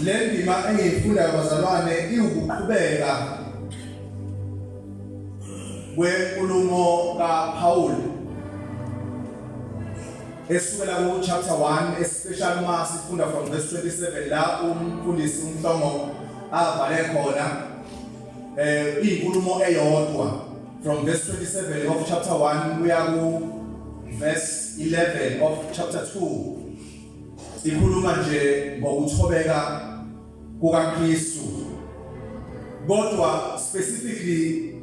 Le ndima engiyifundayo, bazalwane, iwukuqhubeka kwenkulumo kaPaul esukela ku chapter 1, especially uma sifunda from verse 27 la umfundisi uMhlongo avale khona. Inkulumo eyodwa from verse 27 of chapter 1 kuya ku verse 11 of chapter 2 ikhuluma nje ngokuthobeka kukaKristu, kodwa specifically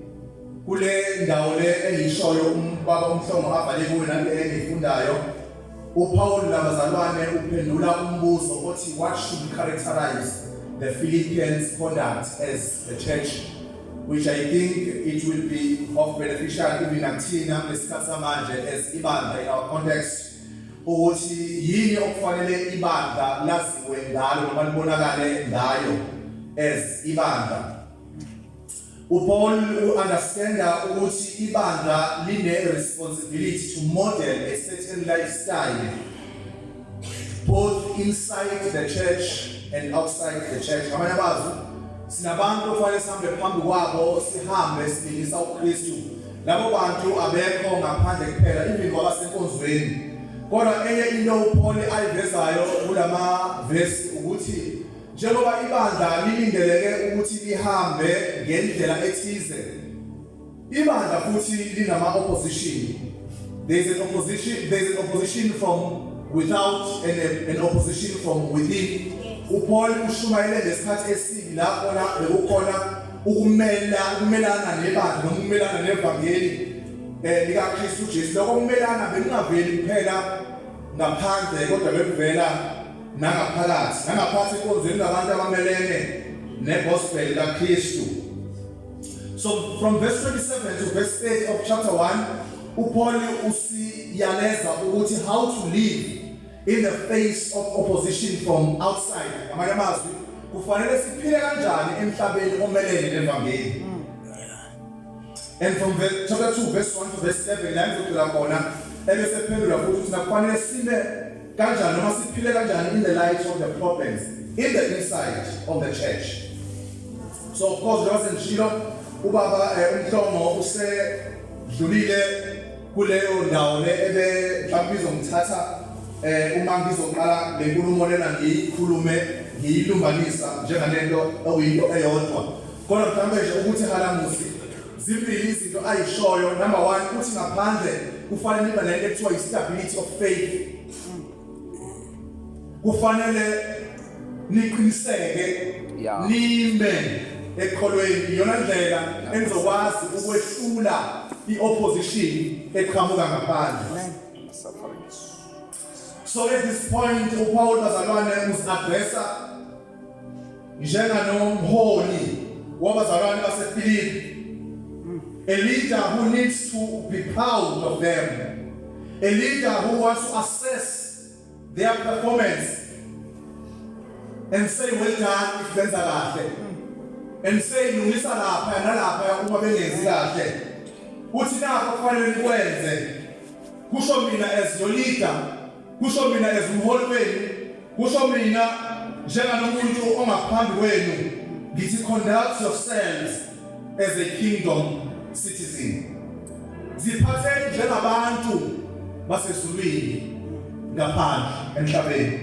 kule ndawo le engiyishoyo umbaba uMhlongo avale kuyo nale engiyifundayo, uPaul nabazalwane uphendula umbuzo othi what should characterize the Philippians' conduct as the church, which I think it will be of beneficial even nakuthina lesikhathi samanje as ibandla in our context, ukuthi yini okufanele ibandla laziwe ngalo noma libonakale ngayo as ibandla. UPaul u-understanda ukuthi ibandla line responsibility to model a certain lifestyle both inside the church and outside the church. Ngamanye amazwi, sinabantu okufanele sihambe phambi kwabo, sihambe silingisa uKristu. Labo bantu abekho ngaphandle kuphela, even kwabasenkonzweni. Kodwa enye into uPaul ayivezayo kulama verse ukuthi njengoba ibandla lilindeleke ukuthi lihambe ngendlela ethize, ibandla futhi linama opposition. There is an opposition from without and an opposition from within. UPaul ushumayele ngesikhathi esibi la khona bekukhona ukumelana nebandla noma ukumelana nevangeli likaKristu Jesu. Lokho kumelana bekungaveli kuphela ngaphandle, kodwa bekuvela nangaphakathi, nangaphakathi enkonzweni nabantu abamelene negospel kaKristu. So from verse 27 to verse 8 of chapter 1, uPaul usiyaleza ukuthi how to live in the face of opposition from outside. Ngamanye amazwi, kufanele siphile kanjani emhlabeni omelene nevangeli. And from chapter 2 verse 1 to verse 7 la ngizogcila khona, ebese phendula futhi ukuthi nakufanele sime kanjani noma siphile kanjani in the light of the problems in the inside of the church. So of course, njengoba sengishilo, ubaba uMhlongo usedlulile kuleyo ndawo le ebe mhlawumbe izongithatha uma ngizoqala le nkulumo lena ngiyikhulume ngiyilumbanisa njengalento okuyinto eyodwa. Kodwa mhlawumbe nje ukuthi halamuzi zimbili izinto ayishoyo. Number 1, uthi ngaphandle kufanele nibe nento ekuthiwa i-stability of faith, kufanele niqiniseke, nime ekholweni. Iyona ndlela enizokwazi ukwehlula i-opposition eqhamuka ngaphandle. Sufferings. So at this point uPaul, bazalwane, uzi-addressa njenganomholi wabazalwane baseFilipi, a leader who needs to be proud of them, a leader who wants to assess their performance and say well done if benza kahle and say lungisa lapha nalapha uma bengenzi kahle. Uthi nakho kufanele nikwenze, kusho mina as your leader, kusho mina as umholi wenu, kusho mina njenganomuntu ongaphambi kwenu, ngithi conduct yourselves as a kingdom citizen, ziphatheni njengabantu basezulwini ngaphandle emhlabeni.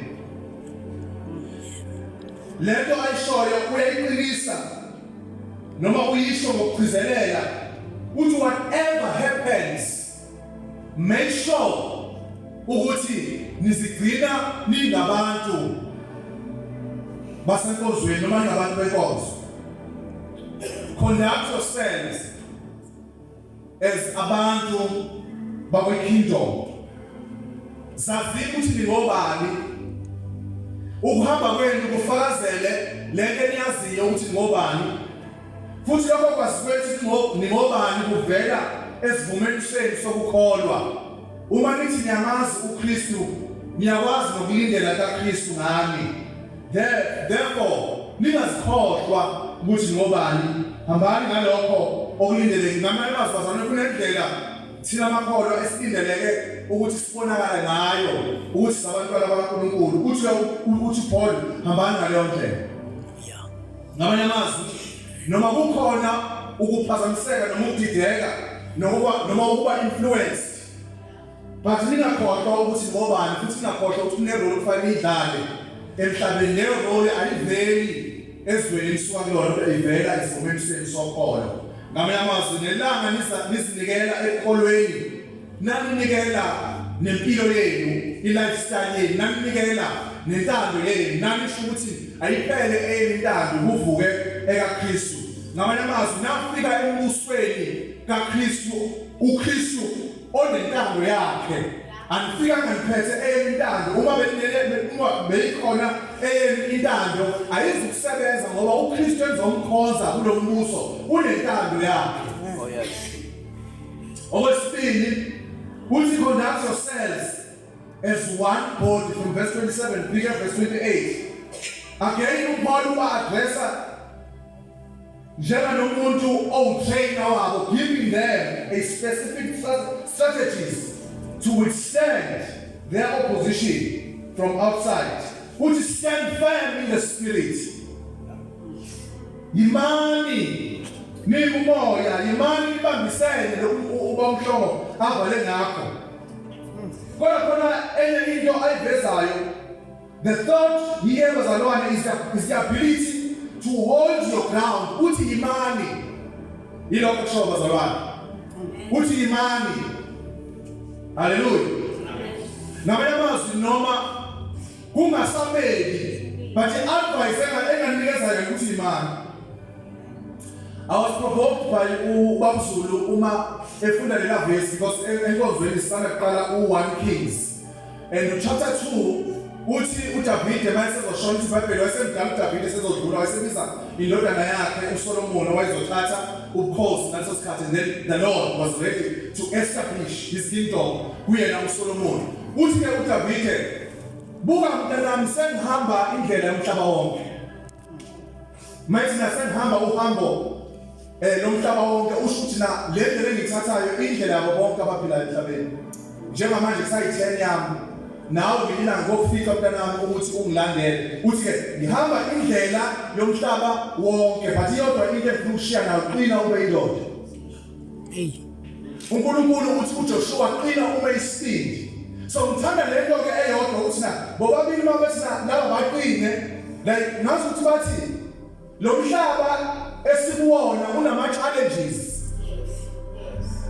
Lento ayishoyo uyayiqinisa noma uyisho ngokugcizelela, uthi whatever happens, make sure ukuthi nizigcina ningabantu basenkonzweni noma ningabantu benkonzo. Conduct yourselves as abantu bakwe-kingdom. Zazini ukuthi ningobani, ukuhamba kwenu kufakazele lento eniyaziyo ukuthi ningobani, futhi lokho kwazi kwethu ningobani kuvela esivumelwiseni sokukholwa. Uma nithi niyamazi uKristu, niyakwazi nokulindela kaKristu ngani. Therefore ningazikhohlwa ukuthi ngobani, hambani ngalokho okulindelekile. Ngamanye amazwi, bazalwane, kunendlela Thina amakholwa esilindeleke ukuthi sibonakale ngayo ukuthi sabantwana bakaNkulunkulu. Uthi uthi Paul hambani ngaleyo ndlela. Ngamanye amazwi noma kukhona ukuphazamiseka noma ukudideka noma ukuba influenced but ningakhohlwa ukuthi ngobani futhi ningakhohlwa ukuthi kune-role okufanele niyidlale emhlabeni. Leyo role ayiveli ezweni enisuka kulona kodwa ivela esivumeni senu sokholo. Ngamanye amazwi nelanga nizinikela ekukholweni, naninikela nempilo yenu, i-lifestyle yenu, naninikela nentando yenu, nanisho ukuthi ayiphele eyenu intando kuvuke ekaKristu. Ngamanye amazwi nafika embusweni kaKristu, uKristu onentando yakhe. Anifikanga niphethe eyenu intando. Uma beninele uma beyikhona eyenu intando ayizukusebenza ngoba uKristu enizomkhonza kulombuso unentando yakhe. Oh yes. Okwesibili uthi conduct yourselves as one body from verse 27 pick up verse 28. Again uPaul uba addressa njenganomuntu owutrainer wabo, giving them a specific strategies to withstand their opposition from outside. Uthi stand firm in the spirit. Yimani nikumoya, yimani nibambisene lokhu uBamhlongo avale ngakho. Kodwa khona enye into ayivezayo. The thought here bazalwane is the ability to hold your ground. Uthi imani. Yilokho kusho bazalwane. Uthi imani. Hallelujah. Ngamanye amazwi noma kungasameli but i-advice enganikeza yona ukuthi imani. I was provoked by uBabzulu uma efunda lela verse because enkonzweni sisanda kuqala u1 Kings. And chapter 2 uthi uDavide mayesezoshona uthi iBhayibheli wayesemdala uDavide sezodlula wayesebiza indodana yakhe uSolomon owayezothatha ubukhosi ngaleso sikhathi, and then the Lord was ready to establish his kingdom kuyena uSolomon. Uthi ke uDavide, buka mntanami, sengihamba indlela yomhlaba wonke. Manje sengihamba uhambo lomhlaba wonke, usho ukuthi na le ndlela engiyithathayo indlela yabo bonke abaphilayo emhlabeni. Njengamanje kusayi-10 yami nawe ngelinye ilanga kokufica mntanami ukuthi ungilandele. Uthi ke ngihamba indlela yomhlaba wonke, but iyodwa into engifuna ukushiya nayo, qina ube indoda. Hey. uNkulunkulu uthi kuJoshua qina ube isibindi. So ngithanda le nto ke eyodwa ukuthi na bobabili uma bethi na laba baqine, like ngazi ukuthi bathi lo mhlaba esikuwona unama challenges.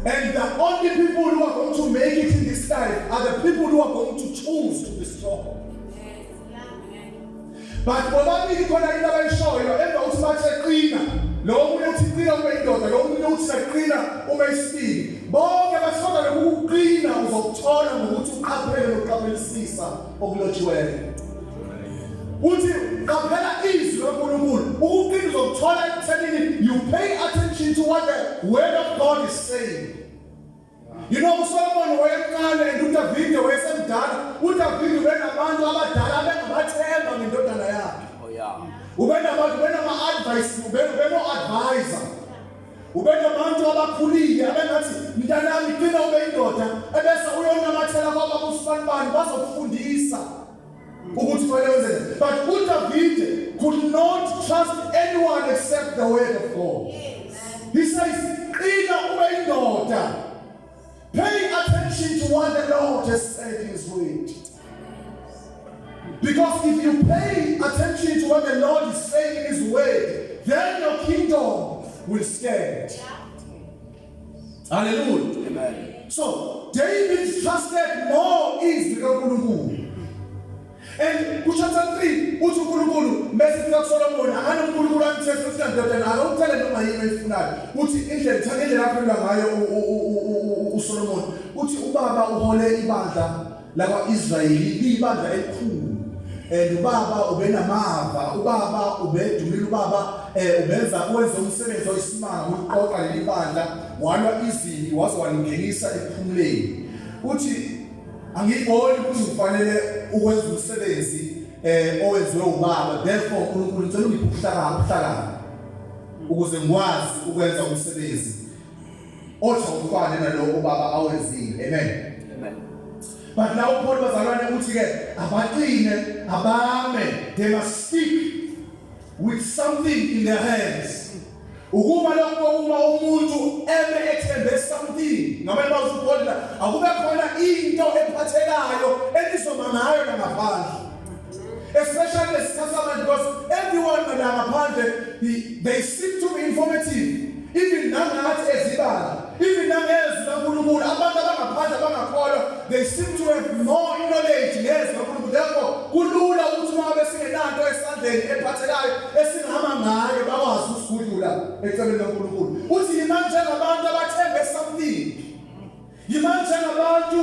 And the only people who are going to make it in this life are the people who are going to choose to be strong. But bobabili khona into abayishoyo emva kokuthi bathe qina, lo omunye uthi qina ube indoda, lo omunye uthi qina ube isibili. Bonke bathi kodwa lokhu kuqina uzokuthola ngokuthi uqaphele nokuqaphelisisa okulotshiweyo. Uthi qaphela izwi laNkulunkulu. Ukuqina uzokuthola ekuthenini you pay attention to what the word of God is saying. You know uSolomon wayemncane and uDavide wayesemdala. uDavide ubenabantu abadala abengabathemba ngendodana yakhe. Oh yeah. Ubenabantu, ubenama-advice, ubeno-advisor. Ubenabantu abakhulile abengathi mntanami qina ube indoda, ebese uyonamathela kwababa usibanibani bazokufundisa ukuthi kufanele wenzeni. But uDavide could not trust anyone except the word of God. He says, qina ube indoda. Pay attention to what the Lord has said in his word. Because if you pay attention to what the Lord is saying in his word, then your kingdom will stand. Hallelujah. Amen. So David trusted more izwi likaNkulunkulu. And kuchapter 3 uthi uNkulunkulu bese fika kuSolomon, akana uNkulunkulu amthethe uthi ndodana akawucele noma yini oyifunayo. Uthi indlela thanda indlela aphendula ngayo uSolomon. Uthi ubaba uhole ibandla lakwa-Israyeli, liyibandla elikhulu. And ubaba ubenamava, ubaba ubedumile, ubaba ubenza wenza umsebenzi oyisimanga ukuqoqa leli bandla, walwa izimpi waze walingenisa ekuphumuleni. Uthi angiyiboni ukuthi ngifanele ukwenza umsebenzi owenziwe ubaba, therefore uNkulunkulu ngicela ungiphe ubuhlakani ukuze ngikwazi ukwenza umsebenzi. Othi awufane nalowo ubaba awenzile. Amen. Amen. But now uPaul bazalwane uthi ke abaqine abame, they must stick with something in their hands. Ukuba lokho uma umuntu eme ethembe something, ngamanye amazwi uPaul la akube khona into ephathekayo enizoma ngayo la ngaphandle. Especially lesikhathi samanje because everyone la ngaphandle they seem to be informative. Even nangathi ezibala, even nangezwi kaNkulunkulu, abantu abangaphandle abangakholwa they seem to have more knowledge ngezwi kaNkulunkulu. Therefore kulula ukuthi uma ngabe singenanto esandleni ephathekayo esingahamba ngayo bakwazi ukusigudlula ecebeni kaNkulunkulu. Uthi yimani njengabantu abathembe something. Yimani njengabantu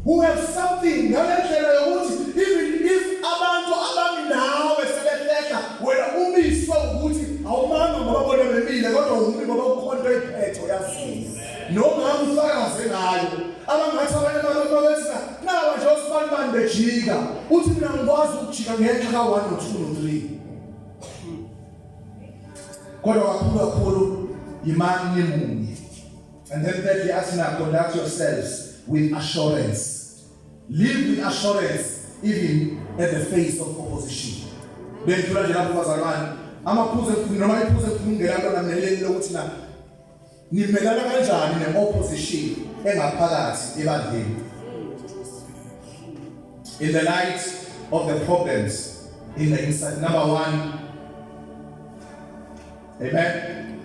who have something ngale ndlela yokuthi even if abantu abami nawe sebehlehla wena umiswe ukuthi awumanga ngoba bona bemile kodwa umi ngoba kukhona into oyiphethe uyaziyo noma ufakaze ngayo abangathi abanye abantu babethi nawa nje osibani bani bejika uthi mina ngikwazi ukujika ngenxa ka 1 no 2 no 3 kodwa kakhulu kakhulu yimani nimunye. And then thirdly, athi na conduct yourselves with assurance. Live with assurance even at the face of opposition. Bendlula nje lapho bazalwane, amaphuzu ekufuna noma iphuzu ekufuna ukungena kulona mina lokuthi na nimelana kanjani ne-opposition engaphakathi ebandleni. In the light of the problems in the inside. Number one, Amen.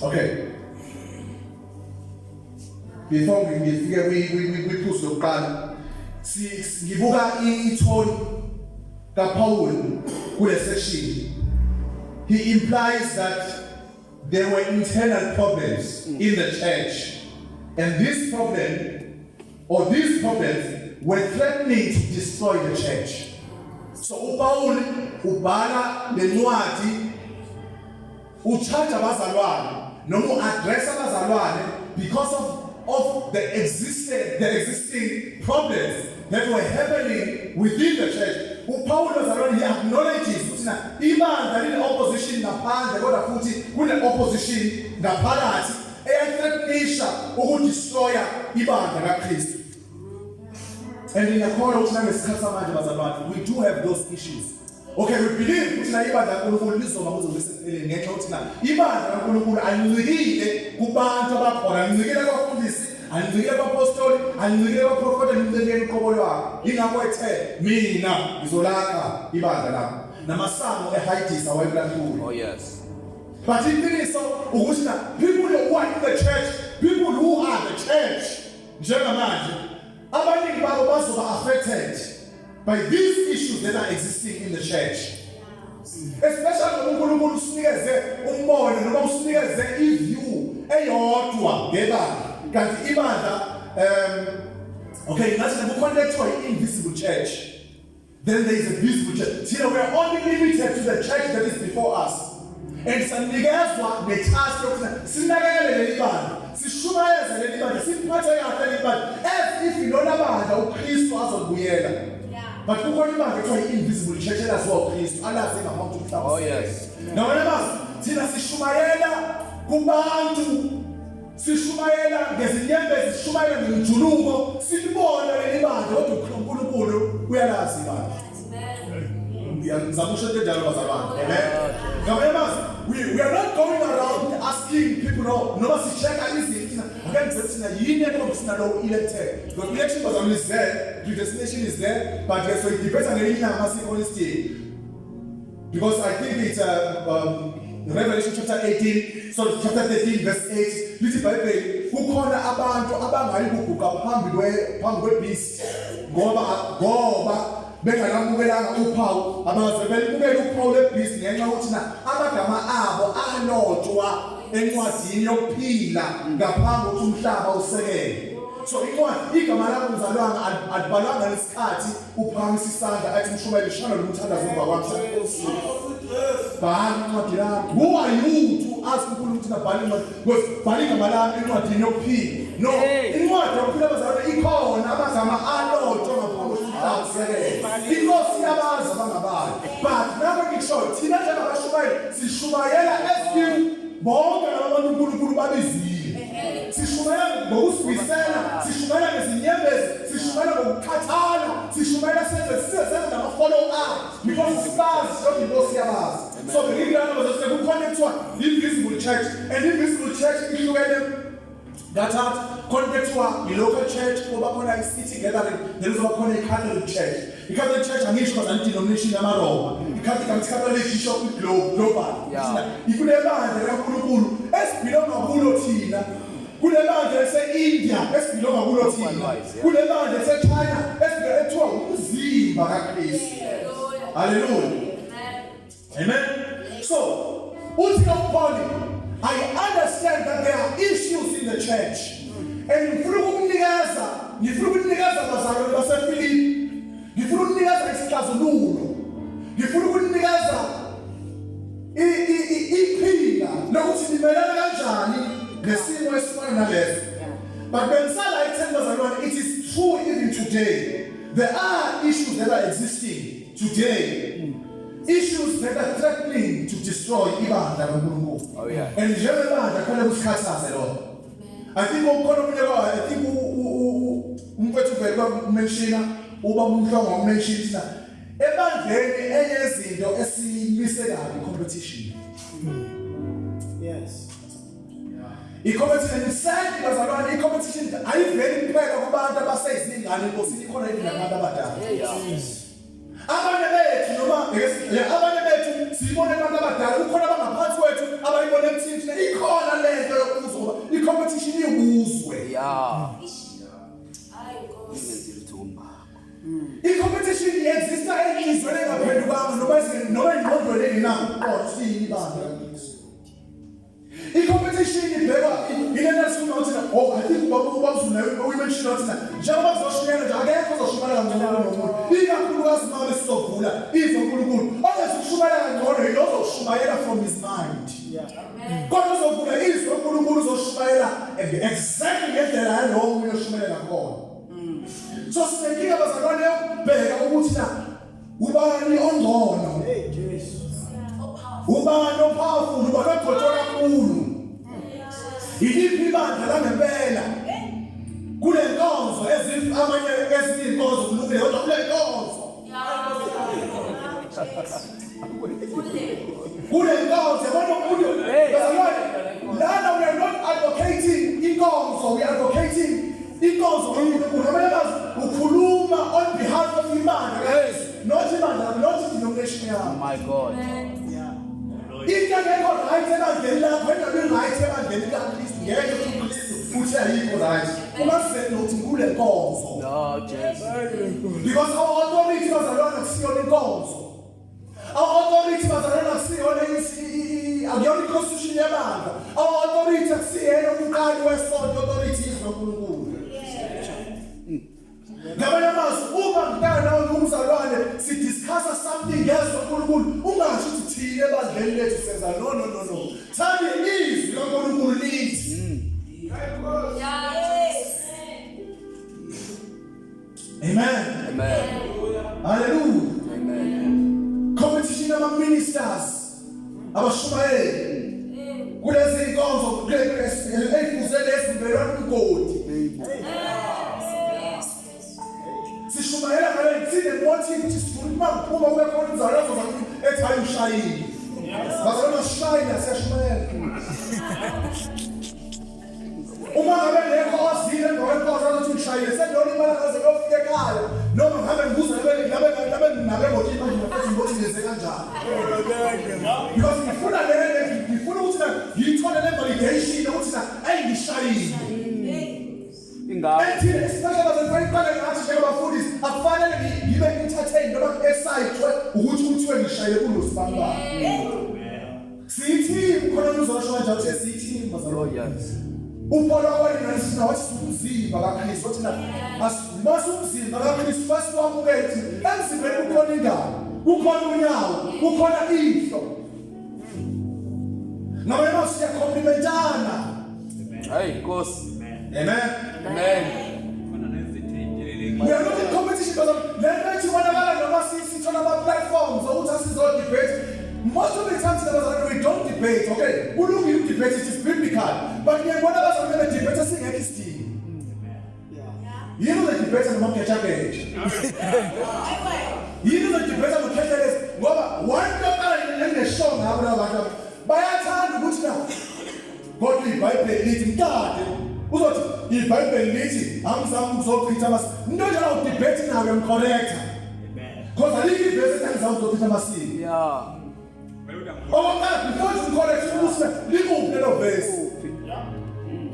Okay. Before ngifike kwiphuzu lokuqala, ngibuka i-tone kaPaul kule section. He implies that there were internal problems in the church and this problem or these problems were threatening to destroy the church. So uPaul ubhala lencwadi ucharge abazalwane noma uaddress abazalwane because of the existing problems that were happening within the church. UPaul bazalwane he acknowledges ukuthi na ibandla line opposition ngaphandle kodwa futhi kune opposition ngaphakathi eyayithreatenisha ukudestroya ibandla kaKristu. And ngiyakholwa ukuthi nangesikhathi samanje bazalwane we do have those issues. Okay, we believe ukuthi na ibandla kaNkulunkulu lizoba kuze kube sekupheleni ngenxa yokuthi na ibandla kaNkulunkulu alincikile kubantu abakhona, alincikile kubafundisi, alincikile kubapostoli, alincikile kubaprofeti, alincikile uqobo lwakhe. Yingakho ethe mina ngizolakha ibandla lami namasango eHayidisi awayikulahlula. Oh yes. But iqiniso ukuthi na people who are in the church, people who are the church njengamanje abaningi babo bazoba affected by these issues that are existing in the church. Especially ngoba uNkulunkulu usinikeze umbono noma usinikeze i-view eyodwa ngebandla. Kanti ibandla okay ngathi kukhona ekuthiwa i-invisible church. Then there is a visible church. Thina we are only limited to the church that is before us. And sanikezwa ne-task yokuthi sinakekele leli bandla, sishumayeze leli bandla, siphathe kahle leli bandla as if ilona bandla uKristu azolibuyela. But kukhona ibandla ekuthiwa i-invisible church elaziwa uKristu, alazi ngaphambi kokuthi umhlaba Oh yes. Ngamanye amazwi, thina sishumayela kubantu sishumayela ngezinyembezi sishumayela ngemijuluko silibona leli bandla kodwa uNkulunkulu uyalazi ibandla. Ngizama ukusho into enjalo bazalwane. Amen. Ngamanye amazwi we are not going around asking people no noma si-check-a izinto thina ake ngithe thina yini ekhombisa lo elected because election bazalwane is there, predestination is there, but ke so idebate ngelinye ilanga masiyi because I think it's Revelation chapter 18, sorry, chapter 13 verse 8 lithi iBhayibheli kukhona abantu abangayi kuguqa phambi kwe-beast ngoba bengalamukelanga uphawu, abaze belimukele uphawu lwe-beast ngenxa yokuthi na amagama abo alotshwa encwadini yokuphila ngaphambi kokuthi umhlaba usekele. So incwadi igama lakho mzalwane alibhalwanga lesikhathi uphakamisa isandla athi umshumayeli shano lo mthandazo emva kwami. Bhala incwadi yakho. Who are you to ask uNkulunkulu ukuthi nabhala incwadi? Because bhala igama lami encwadini yokuphila. No, incwadi yokuphila bazalwane ikhona amagama alotshwa ngaphambi kokuthi umhlaba usekele. Inkosi iyabazi abangabayo. But nakho ngikushoyo thina njengabashumayeli sishumayela as if bonke laba bantu uNkulunkulu. obabizile. Sishumayela ngokuzimisela, sishumayela ngezinyembezi, sishumayela ngokukhathala, sishumayela senze senze nama follow up because sibazi kodwa inkosi yabazi. So bengilana bazose kukhona ekuthiwa invisible church, and invisible church ihlukene ngathatha. Khona into ekuthiwa i-local church, kuba khona i-city gathering, then kuzoba khona i-Catholic church. I-Catholic church angisho bazani denomination yamaRoma. I-Catholic isho i-globe, global. Ikule bandla likaNkulunkulu esibhilonga kulo thina, kule bandla lase-India esibhilonga kulo thina, kule bandla lase-China esibhilonga, ethiwa umzimba kaKristu. Haleluya, amen. So uthi uPaul, "I understand that there are issues in the church and ngifuna ukunikeza bazalwane baseFilipi, ngifuna ukunikeza isixazululo, ngifuna ukunikeza iqhinga lokuthi nimelana kanjani nesimo esifana naleso." But bengisala ekutheni, bazalwane, it is true even today there are issues that are existing today, issues that are threatening to destroy ibandla kaNkulunkulu. And njengebandla kufanele kusikhathaze lokho. I think okukhona omunye kwa, I think umfethu vele kwamenshina uba umhlongo wamenshina ebandleni, enye izinto esimise kabi, competition. I-competition isenti, bazalwane, i-competition ayiveli kuphela kubantu abaseyizingane enkosini, ikhona even nabantu abadala. Abanye bethu noma abanye bethu siyibone abantu abadala, kukhona abangaphansi kwethu abayibone kuthina. Ikhona lento yokuzwa ngoba i-competition iwubuzwe. Ingenzile uthumba. I-competition i-exista enhliziyweni engaphendukanga noma engqondweni engenakho ukuqonda ukuthi yini ibandla. I-competition ibhekwa ilena sikhuluma ukuthi, oh, I think ubaba unayo uyimention wathi njengoba kuzoshunyelwa nje, akekho ozoshumayela kangcono kunomunye, ikakhulukazi uma besizovula izwi uNkulunkulu. Ongezukushumayela kangcono yilo ozoshumayela from his mind, kodwa uzovula izwi uNkulunkulu uzoshumayela exactly ngendlela yalowo omunye oshumayela khona. So sinenkinga, bazalwane, yokubheka ukuthi na ubani ongcono. Hey Jesu. Ubani opowerful, ubani ogcotshwe kakhulu, iliphi ibandla langempela kule nkonzo, amanye ezinye inkonzo kulungile, kodwa kule nkonzo yabona umuntu, bazalwane, lana we are not advocating inkonzo, we are advocating inkonzo kaNkulunkulu. Ngamanye amazwi, ukhuluma on behalf of ibandla kaYesu, not ibandla, not denomination yakho. My God. Into engekho right ebandleni lakho engabi right ebandleni kaKristu, ngeke uthi uKristu uthi ayikho right uma sizenothi kule nkonzo. No, Jesu. Because our authority, bazalwane, akusiyona inkonzo. Our authority, bazalwane, akusiyona akuyona i-constitution yebandla. Our authority akusiyena umqali wesonto. Authority izwi kaNkulunkulu. Ngamanye amazwi, uma ngidala nawe umzalwane sidiscussa something ngezwi kaNkulunkulu, ungasho ukuthi thina ebandleni lethu senza. No, no, no, no, thani izwi kaNkulunkulu lithi. Amen. Amen. Hallelujah. Amen. Competition ama ministers, abashumayeli kulezi inkonzo eyifuze lezi mbelwana umgodi, sishumayela ngale sine motive ukuthi sifuna uma kuphuma kube khona umzalwane ozoza kimi ethi, "Hayi, ushayile." Bazalwane, sishayile, siyashumayela. Uma ngabe ngekho ozile emva kwenkonzo azothi ngishayile, sengiyona ngaze ngiyofika ekhaya, noma ngabe ngibuza ngabe nginabe ngothi manje mfethu ngothi ngenze kanjani, because ngifuna le ngifuna ukuthi na ngiyithole le validation ukuthi na ayi, ngishayile. Ingakho. Ethi especially bazalwane, iqale ngathi njengabafundisi akufanele ngibe entertained noma excite ukuthi kuthiwe ngishayile kunosibani. Siyi-team, khona uzosho kanje uthi siyi-team, bazalwane. Oh yes. uPaul walinganisina wathi umzimba kaKristu, wathi na masumzimba kaKristu first wamukele ukuthi emzimbeni kukhona ingalo, kukhona unyawo, kukhona ihlo. Ngamanye amazwi siyacomplementana. Hey, Nkosi. Amen. Amen. We are not in competition because le nto ethi ibonakala noma sithola ama-platforms okuthi asizo-debate. Most of the times, bazalwane, we don't. debate, okay, kulungile debate, it is biblical, but ngiyabona abazalwane be debate singekho isidingo. Yini uzodebate noMagejageja? Yini uzodebate noKhehlelezi? Ngoba one yokuqala engineshow ngabo laba bantu bayathanda ukuthi na kodwa iBhayibheli lithi mkade uzothi iBhayibheli lithi angizange ukuzochitha amasiko. Into njalo udebate nawe mcorrector. Because alikho ivesi ethi angizange ukuzochitha amasiko. Yeah. Okokuqala before you correct ukuthi likuphi lelo vesi.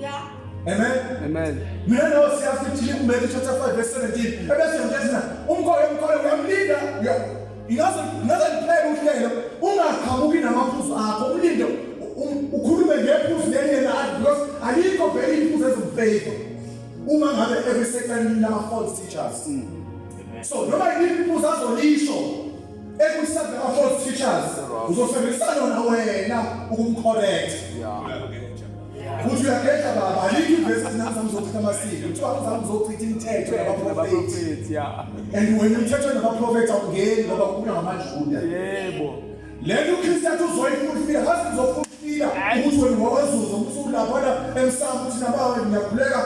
Yeah. Amen. Amen. Mina nawe siyazi ukuthi liku-Matthew chapter 5 verse 17 ebese ngiyamtshela umkholo umkholo uyamlinda ingaze ingaze liphele uhlelo ungaqhamuki namaphuzu akho umlinde ukhulume ngephuzu leli yena athi because alikho vele iphuzu ezimfavor uma ngabe every second lama false teachers. So noma yiliphi iphuzu azolisho ekwisabhe ama false teachers uzosebenzisa lona wena ukumcorrect. Yeah. Uthi uyageja baba, alikho ivesi ethi nami ngizochitha amasiko. Kuthiwa ngizama ngizochitha imithetho nabaprofethi. Nabaprofethi, yeah. And wena imithetho nabaprofethi awungeni ngoba kukhulunywa ngamaJuda. Yebo. Le nto uKristu athi uzoyifulfila, ngazi ngizofulfila ukuthi wena wawazuza usulaphana emsamo ukuthi nabawe ngiyakhuleka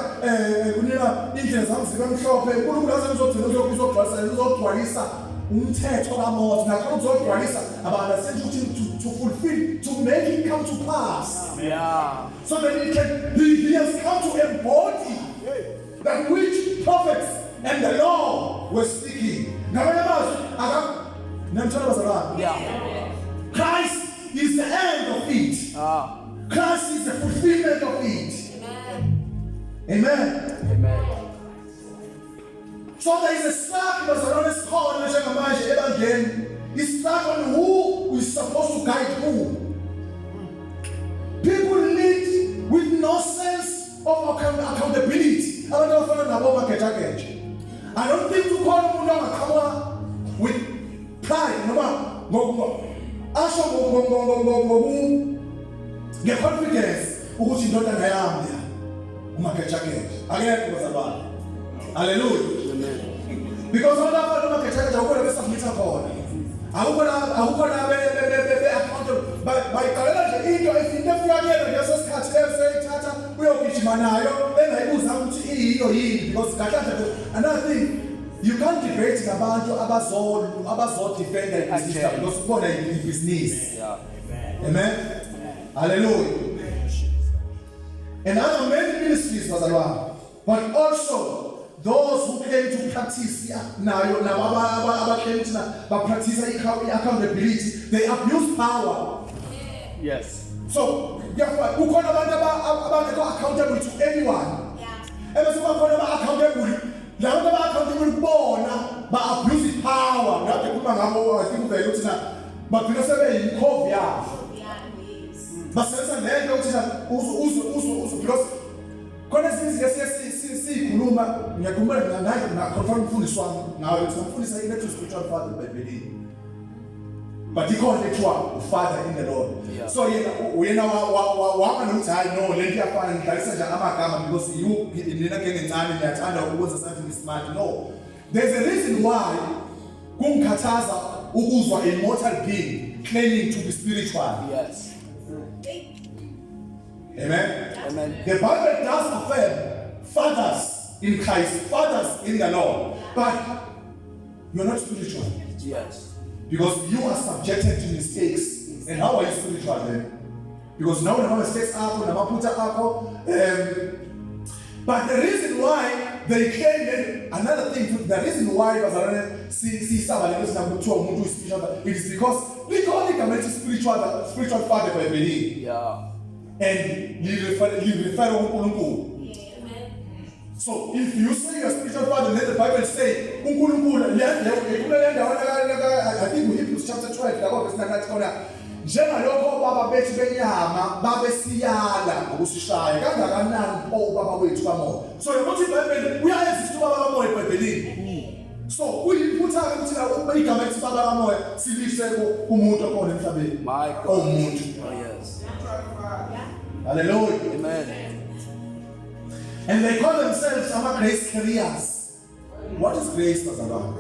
kunina indlela zami zibe mhlophe. uNkulunkulu aze ngizogcina uzogcwalisa uzogcwalisa umthetho kaMose nakhona uzogcwalisa abantu asenza ukuthi to fulfill, to make it come to pass. Yeah. So that he can, he has come to embody that which prophets and the law were speaking. Ngamanye amazwi, niyamthola bazalwane? Yeah. Christ is the end of it. Ah. Christ is the fulfillment of it. Amen. Amen. So there is a struggle bazalwane esikhona njengamanje ebandleni. It's struggle on who is supposed to guide who. People lead with no sense of accountability. Abantu abafana nabo magejageja. I don't think ukhona umuntu angaqhamuka with pride noma ngoku asho ngoku ngeconfidence ukuthi indodana yami ya umagejageja. Akekho bazalwane. Hallelujah. Amen. Because abantu abafana nomagejageja akukho la besubmitha khona. Akukho la be accountable. Bayiqalela nje into into efika kuyena ngeso sikhathi leyo seyithatha uyogijima nayo engayibuza ukuthi iyiyo yini because kahle kahle another thing, you can't debate ngabantu abazo defend ibhizinisi Agenda. because kubona ibhizinisi. Yeah. Amen. Hallelujah. And other many ministries bazalwane, but also those who claim to practice nayo nabo aba-claim ukuthi ba-practice i-accountability, they abuse power. So kuyafana kukhona abantu abangekho accountable to anyone. Ebese kuba khona aba-accountable, labo aba-accountable kubona ba-abuse power. Ngade khuluma ngabo, I think uvele ukuthi na bagcina sebeyikhovi yabo. Basebenzisa le nto ukuthi na uzu uzu uzu uzu because khona ezinye izinto esiye siyikhuluma ngiyakhumbula ngake ngaconfront umfundisi wami ngayo ukuthi ngimfundisa into spiritual father eBhayibhelini, but ikhona ekuthiwa ufather in the Lord. So yena uyena wama nokuthi hayi no, le nto iyafana, ngidlalisa nje amagama because you nina genge encane niyathanda ukwenza something smart. No, there's a reason why kungikhathaza ukuzwa a mortal being claiming to be spiritual. Amen. Amen. The Bible does affirm fathers in Christ, fathers in the Lord, but you're not spiritual because you are subjected to mistakes. And how are you spiritual then? Because now nama mistakes akho namaphutha akho, but the reason why they claim that, another thing, the reason why bazalwane sisaba lento sinakuthiwa umuntu uyi-spiritual father, it is because likhona igama elithi spiritual father eBhayibhelini and lirefer kuNkulunkulu. So if you say you're spiritual father, let the Bible say uNkulunkulu le kule ndawo I think Hebrews chapter 12 la verse 9 athi khona njengalokho baba bethu benyama babesiyala ngokusishaya kangakanani pho ubaba wethu kamoya. So ukuthi iBhayibheli uyaexist ubaba kamoya eBhayibhelini. So kuyiphutha ke ukuthi la uma igama elithi baba kamoya silise kumuntu okhona emhlabeni. My God. Owumuntu. Oh yes. Hallelujah. Amen. And they call themselves ama grace carriers. What is grace, bazalwane?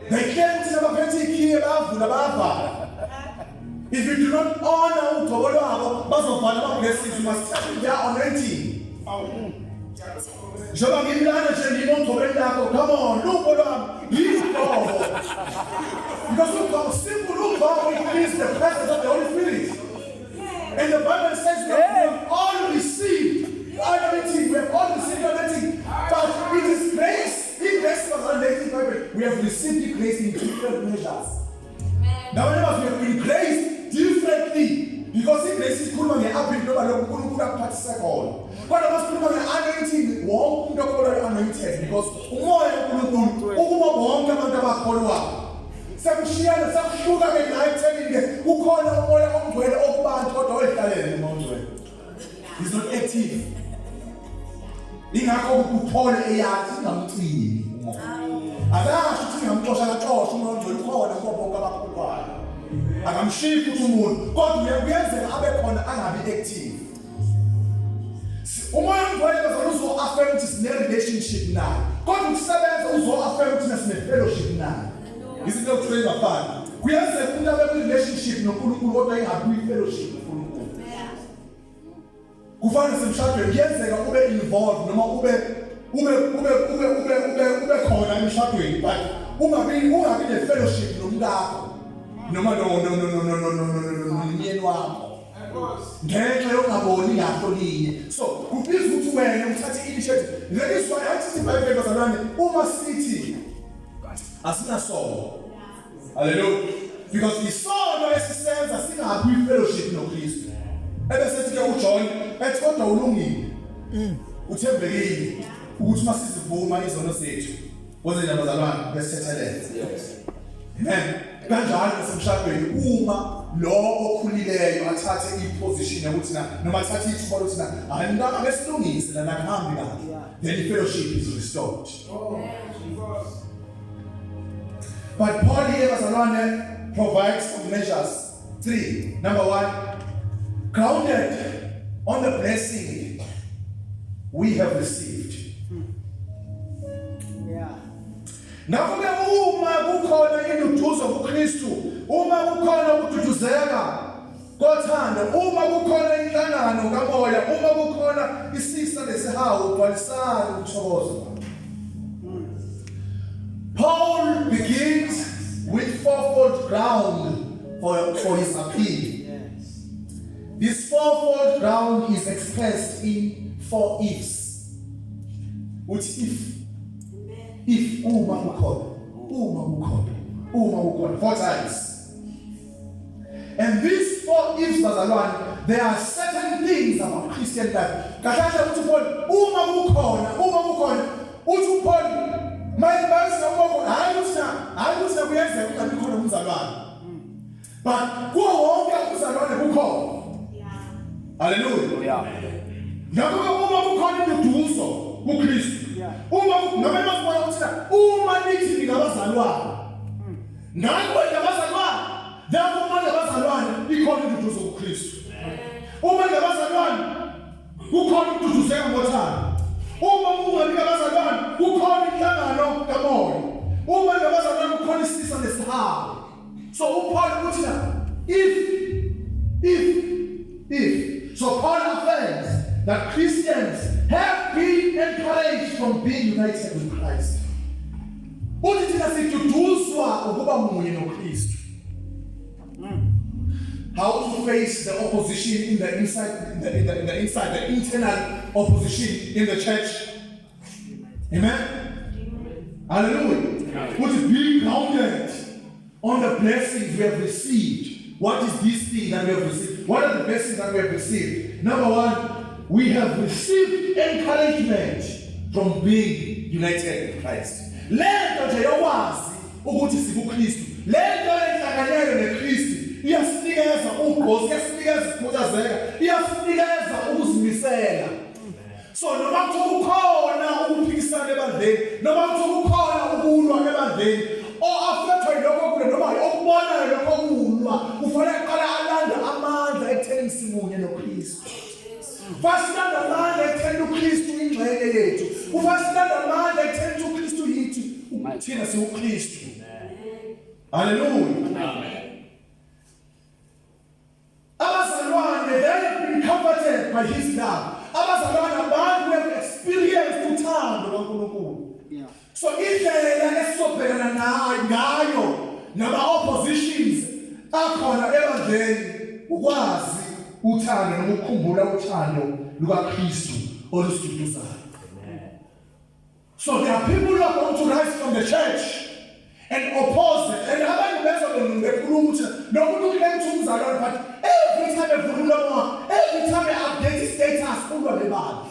They claim ukuthi nabaphethe ikhiye bayavula bayavala. If you do not honor ugcobo lwabo bazovala ama-blessings. You must tap in their anointing. Njengoba ngimlana nje ngime ogcobeni lakho, come on, lubo lwami, yigcobo. Because ugcobo, simple ugcobo, it means the presence of the Holy Spirit. And the Bible says we have all received anointing, we have all received anointing, but it is grace. In grace was anointing Bible. We have received the grace in different measures. Now, many of us we have been graced differently because igrace ikhuluma nge-appeal noma lokhu uNkulunkulu akuphathise khona. Kodwa uma sikhuluma nge-anointing, wonke umuntu okholwayo anointed because umoya kaNkulunkulu ukuba bonke abantu abakholwayo. Sekushiyana sekuhluka-ke la ekutheni-ke kukhona umoya ongcwele okubantu kodwa oyihlalele umoya ongcwele. He's not active. Ingakho uPaul eyathi ingamcini umoya. Akasho ukuthi ngingamxosha akaxosha umoya ongcwele ukhona kubo bonke abakholwayo. Akamshiyi futhi umuntu kodwa kuyenzeka abe khona angabi active. Umoya ongcwele bazalwane uzo-affirm ukuthi sine-relationship naye kodwa ukusebenza uzo-affirm ukuthi sine-fellowship naye. Izinto okuthiwa ingafani. Kuyenzeka umuntu abe kwi-relationship noNkulunkulu kodwa ingabi kwi-fellowship noNkulunkulu. Kufana nasemshadweni kuyenzeka ube involved noma ube ube ube ube ube ube ube khona emshadweni but ungabi ne-fellowship nomkakho noma no no no no no no no no no nomyeni wakho ngenxa yokungaboni ngakho linye. So kubiza ukuthi wena uthathe i-initiative. That is why athi iBhayibheli bazalwane uma sithi asinasono. Hallelujah. Because isono esisenza singabi kwi-fellowship noKristu. Ebese ke uJohn ethi kodwa ulungile. Uthembekile ukuthi uma sizivuma izono zethu wenze njani bazalwane besithethelele. Yes. Amen. Kanjalo nasemshadweni uma lo okhulileyo athathe iposition yokuthi na noma athathe ithuba lokuthi na hayi mntaka besilungise lana kuhambi kahle. Then the fellowship is restored. But Paul here, bazalwane, provides some measures. Three. Number one, grounded on the blessing we have received. Yeah. Ngakho-ke uma kukhona induduzo kuKristu, uma kukhona ukududuzeka kothando, uma kukhona inhlangano kamoya, uma kukhona isisa nesihawu, gcwalisani ukuthokoza. Paul begins with fourfold ground for his appeal. Yes. This fourfold ground is expressed in four ifs. Uthi if uma kukhona, uma kukhona, uma kukhona, four times. And these four ifs bazalwane, there are certain things about Christian life. Kahle kahle uthi Paul, uma kukhona, uma kukhona, uthi uPaul, maye bayisa uma kukhona, hayi ukuthi na, hayi ukuthi na kuyenzeka ungabi khona umzalwane. But kuwo wonke umzalwane kukhona. Hallelujah. Yeah. Ngakho-ke uma kukhona induduzo kuKristu, Yeah. uma noma masibona ukuthi na uma nithi ningabazalwane, ngakho ningabazalwane, therefore uma ningabazalwane ikhona induduzo kuKristu. Uma ningabazalwane kukhona ukududuzeka ngothando. Uma ningabazalwane kukhona inhlangano kamoya. Uma ningabazalwane kukhona isisa nesihawu. So uPaul uthi na if so Paul affirms that Christians have been encouraged from being united with Christ. Uthi thina siduduzwa ukuba munye noKristu. How to face the opposition in the inside, in the inside, the internal opposition in the church. Amen. Hallelujah. Put be grounded on the blessings we have received. What is this thing that we have received? What are the blessings that we have received? Number one, we have received encouragement from being united with Christ. Lento nje yokwazi ukuthi sikuKristu, lento yenhlanganyelo neKristu iyasinikeza ugqozi, iyasinikeza ukukhuthazeka, iyasinikeza ukuzimisela. So noma kuthiwa kukhona ukuphikisana ebandleni, noma kuthiwa kukhona ukulwa ebandleni, o-affectwa yilokho kule noma okubonayo lokho kulwa, kufanele aqale alande amandla ekutheni simunye noKristu. Kufanele silande amandla ekutheni uKristu ingxenye yethu. Kufanele silande amandla ekutheni uKristu yithi, thina siwuKristu. Hallelujah. uNkulunkulu. So indlela esisobhekana nayo ngayo nama oppositions akhona ebandleni ukwazi uthando noma ukukhumbula uthando lukaKristu olusiduduzayo. So there are people who are going to rise from the church and oppose it. And abanye bezwa bekhuluma ukuthi lo muntu uclaim to umzalwane, but every time evula umlomo wakhe, every time e-update status ulwa nebandla.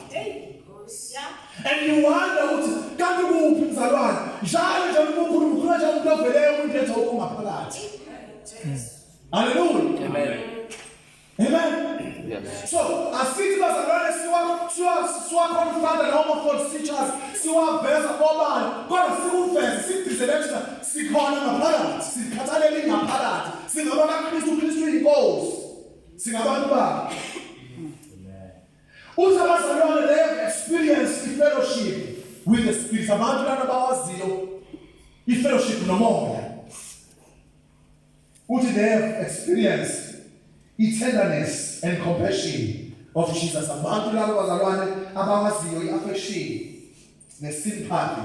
And you wonder ukuthi kanti kuphi mzalwane? Njalo nje uma ukhuluma ukhuluma nje umuntu oveleyo umuntu ethi okungaphakathi. Hallelujah. Amen. Amen. Yes. So asithi bazalwane siwa siwa siwa confronta noma false teachers, siwaveza obala, kodwa sikuveze sikudizele thina sikhona ngaphakathi, sikhathalele ngaphakathi, singaba kaKristu, uKristu inkosi, singabantu bakhe. Uthi abazalwane they have experienced the fellowship with the Spirit, abantu lana bawaziyo i-fellowship nomoya. Uthi they have experienced i-tenderness and compassion of Jesus, abantu labo bazalwane abawaziyo i-affection ne-sympathy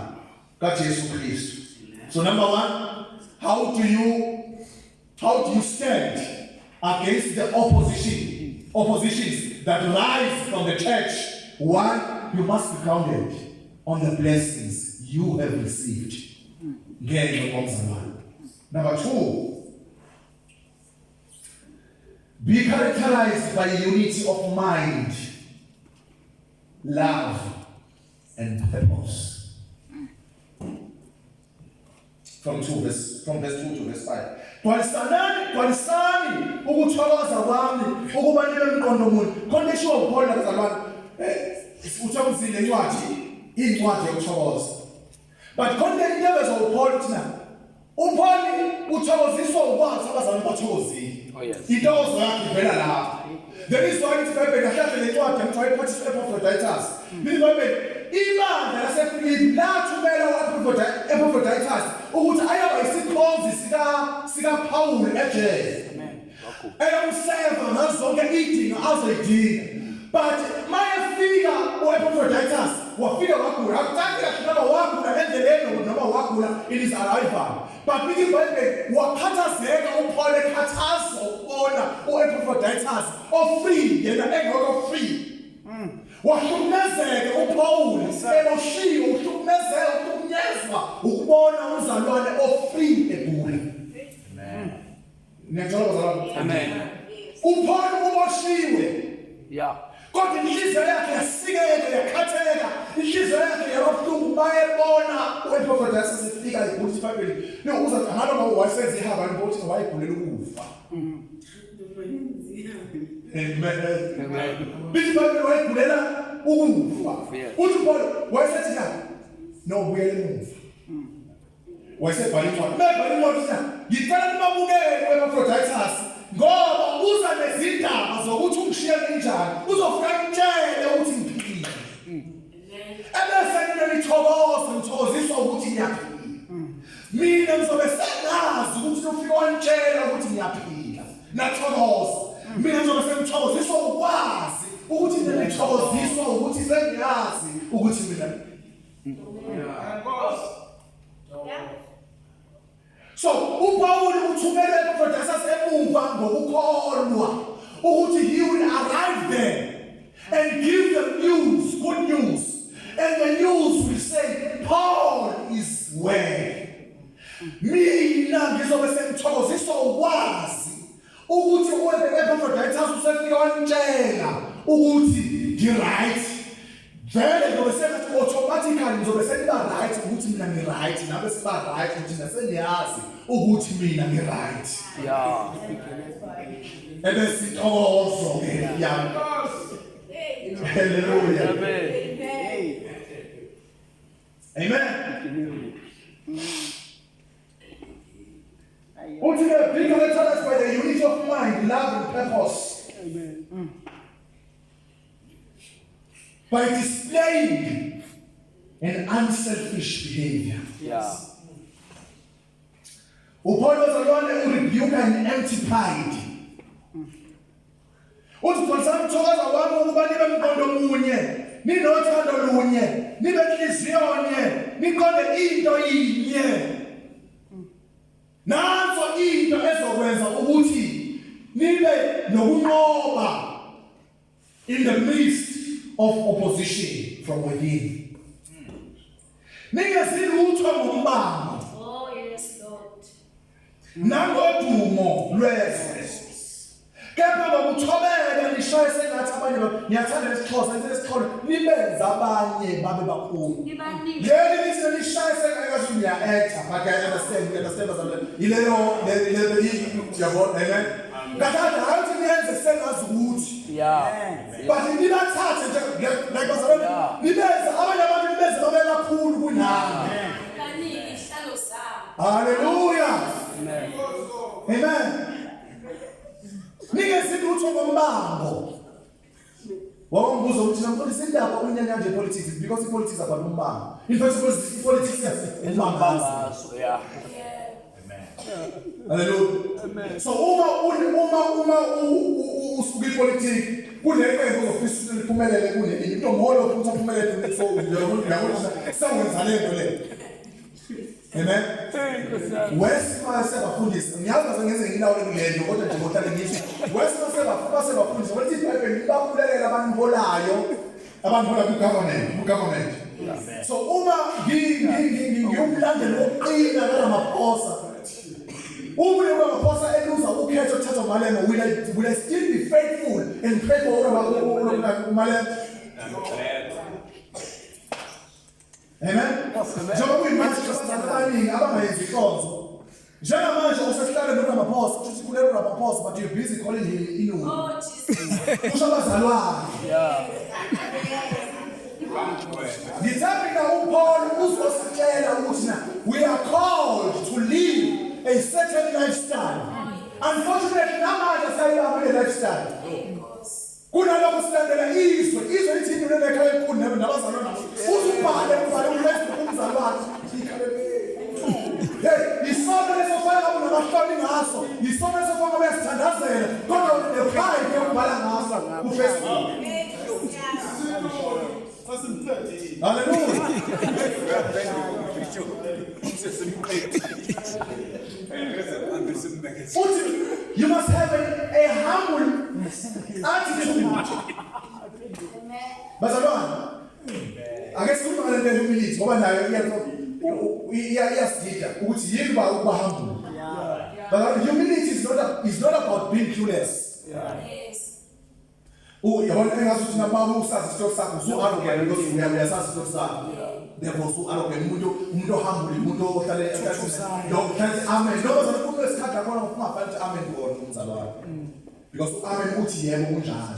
kaJesu Kristu. So number one, how do you stand against the oppositions that rise from the church? One, you must be grounded on the blessings you have received ngenxa komzalwane. Number two, be characterized by unity of mind, love, and purpose. From verse 2 to verse 5. Gcwalisanani, gcwalisani ukuthokoza kwami ukuba nibe mqondo munye. Khona eshiwo uPaul bazalwane. Uthe uzile incwadi, incwadi yokuthokoza. But khona into evezwa uPaul thina. UPaul uthokoziswa ukwazi abazalwane bathokozile. Oh, yes. Intokozo yakhe ivela lapho. There is why ithi iBhayibheli kahle le ncwadi ekuthiwa iphathiswe Epaphroditus. Lithi iBhayibheli ibandla laseFilipi lathumela u-Epaphroditus ukuthi ayoba isikhonzi sika Paul ejele. Eyomseva ngazo zonke idingo azoyidinga. But mayefika u-Epaphroditus wafika wagula, akucaci kahle noma wagula endleleni noma wagula in his arrival. But lithi iBhayibheli wakhathazeka uPaul, ekhathazwa ukubona u-Epaphroditus o-free, yena engekho free. Wahlukumezeka uPaul eboshiwe, uhlukumezeka, uhlukunyezwa ukubona umzalwane o-free egula. Niyathola bazalwane? Amen. UPaul uboshiwe, kodwa inhliziyo yakhe yasikeka, yakhatheka, inhliziyo yakhe yababuhlungu bayebona u-Epaphroditus efika egula. IBhayibheli no uza ngaloma wayesenza ihaba libothi wayegulela ukufa. Amen. Amen. Lithi iBhayibheli wayegulela ukufa. Uthi Paul wayesethi na no buyela emuva, wayesebhala incwadi, mebhala incwadi uthi ngicela nibabukele u-Epaphroditus ngoba uza nezindaba zokuthi ungishiye kanjani, uzofika ngitshele ukuthi ngiphilile, ebese nina nithokoza, nithokoziswa ukuthi ngiyaphila. Mina ngizobe sengazi ukuthi ufike wantshela ukuthi ngiyaphila nathokoza, mina ngizobe sengithokoziswa ukwazi ukuthi nina nithokoziswa ukuthi sengiyazi ukuthi mina. So uPaul uthumele Epaphroditus emuva ngokukholwa ukuthi he will arrive there and give them news, good news. And the news will say Paul is well. Mina ngizobe sengithokoziswa ukwazi ukuthi uEpaphroditus usefika wanitshela ukuthi ngi-right. Vele ngizobe sengathi automatically ngizobe sengiba right ukuthi mina ngi-right, nabe siba right ukuthi nasengiyazi ukuthi mina ngi-right. Ebese intokozo ke yami. Hallelujah. Amen. Amen. Uthi ke be characterized by the unity of mind, love and purpose. Amen. By displaying an unselfish behavior. UPaul bazalwane urebuke an empty pride. Uthi gcwalisani ukuthokoza kwami ukuba nibe mqondo munye, ninothando lunye, nibe nhliziyo. niqonde into yinye. Nanso into ezokwenza ukuthi nibe nokunqoba in the midst of opposition from within. Ningenzi lutho ngombango. Oh yes, Lord. Nangodumo lwezwe. Kepha ngokuthobeka nishaye sengathi abanye niyathanda lesiXhosa lesiXhosa nibenza abanye babe bakhulu. Leli lithi nishaye sengathi niya actor but I understand you understand bazalwane. Ileyo le yabona amen. Kahle hayi niyenze sengazi ukuthi. Yeah. But nibathathe nje like bazalwane nibenze abanye abantu nibenze babe kakhulu kunani. Kaningi ihlalo zabo. Hallelujah. Amen. Amen. Ningenzi lutho ngombango. Wawumbuza ukuthi namfundisi indaba unyanya nje politics is because politics about umbango. In fact politics is umbango. Yeah. Hallelujah. Amen. So uma usuka ipolitiki kuneqembu ozofisa ukuthi liphumelele kunelinye. Into molo futhi aphumelele so uyabona sewenza lento le. Amen. West sebafundisi ngiyazi ngase ngenze ngilawule kulento kodwa nje ngohlale ngisho West sebafundisi kodwa iBhayibheli libakhulekela abaniholayo abanihola ku government. So uma ngiwumlandeli wokuqina kaRamaphosa, uma uRamaphosa eluza ukhetho kuthathwa Malema, will I still be faithful and pray for Malema? Amen. Njengoba kuyimanje abaningi abangayenzi inkonzo. Njengamanje usesihlalweni noRamaphosa, kusho ukuthi khuleka uRamaphosa but you're busy calling him inunu. Oh Jesus. Kusho abazalwane. Ngithe mina uPaul uzositshela ukuthi na we are called to live a certain lifestyle. Unfortunately namanje sayibambe le lifestyle. Kunalokho silandela izwe, izwe lithi into lekhaya elikhulu nabazalwane nabo. Uzubhale ubhale uFacebook umzalwane. Hey, isonto lesofana ngabe namahloni ngaso, isonto lesofana ngabe uyasithandazela, kodwa une-pride yokubhala ngaso kuFacebook. Hallelujah. Futhi you must have a humble attitude. Bazalwane, ake sikhulume ngale nto ye-humility ngoba nayo iyasidida ukuthi yini ba ukuba humble. Bazalwane, humility is not about being clueless. Uyabona engathi ukuthi nababa usazi isihloko sakho usu-arrogant because uyasazi isihloko sakho. Therefore usu-arrogant umuntu ohumble umuntu ohlale lo uhlale amen. Noma zona kunesikhathi la khona ungafanele ukuthi amen khona umzalwane. Because u-amen uthi yebo kunjalo.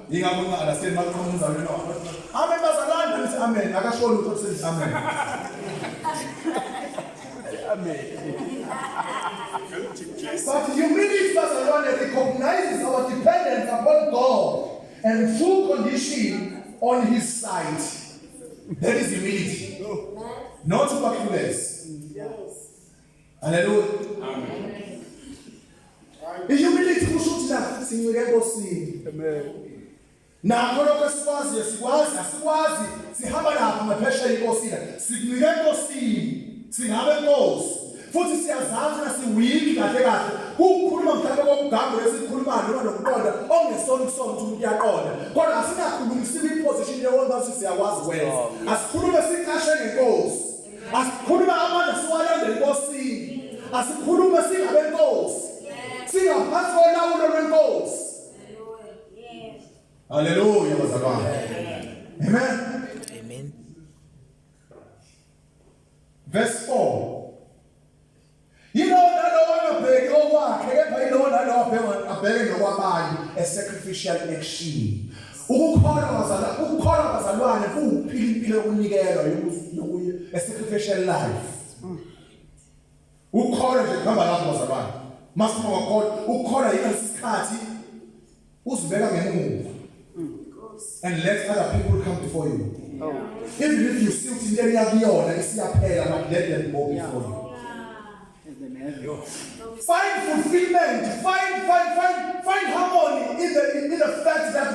Yingakho unga-understand maqhamuka umzalwane no. Amen bazalwane nithi amen akasho lutho kusethi amen. Amen. But humility bazalwane recognizes our dependence upon God and true condition on his side. That is humility. Not clueless. Hallelujah. Amen. Humility kusho ukuthi la sincike eNkosini. Amen. Nakho lokho esikwaziyo sikwazi asikwazi sihamba lapha ngaphesheya iNkosini. Sincike eNkosini. Singabe inkosi. Futhi siyazazi na si-weak kahle kahle. Ukukhuluma mhlawumbe kokugango lesikhulumayo noma nokuqonda ongesona kusona ukuthi umuntu uyaqonda. Kodwa asingakhulumi sibe position yokwenza ukuthi siyakwazi kwenza. Asikhulume sicashe ngenkosi. Asikhulume amandla siwalande enkosini. Asikhulume singabe inkosi. Singaphansi kolawulo lwenkosi. Hallelujah bazalwane. Amen. Amen. Verse 4. Yilowo nalowo angabheki okwakhe kepha yilowo nalowo abheke nokwabanye, a sacrificial action. Ukukholwa bazalwane, ukukholwa bazalwane kuwuphila impilo yokunikelwa yokuyi a sacrificial life. Ukukholwa nje kuhamba lapho bazalwane. Masikhuluma ngokukholwa, ukukholwa yilesi sikhathi uzibeka ngemuva and let other people come before you. Oh. Even if you see ukuthi into eyakuyona isiyaphela, but let them go before you. Find fulfillment, find harmony in the fact that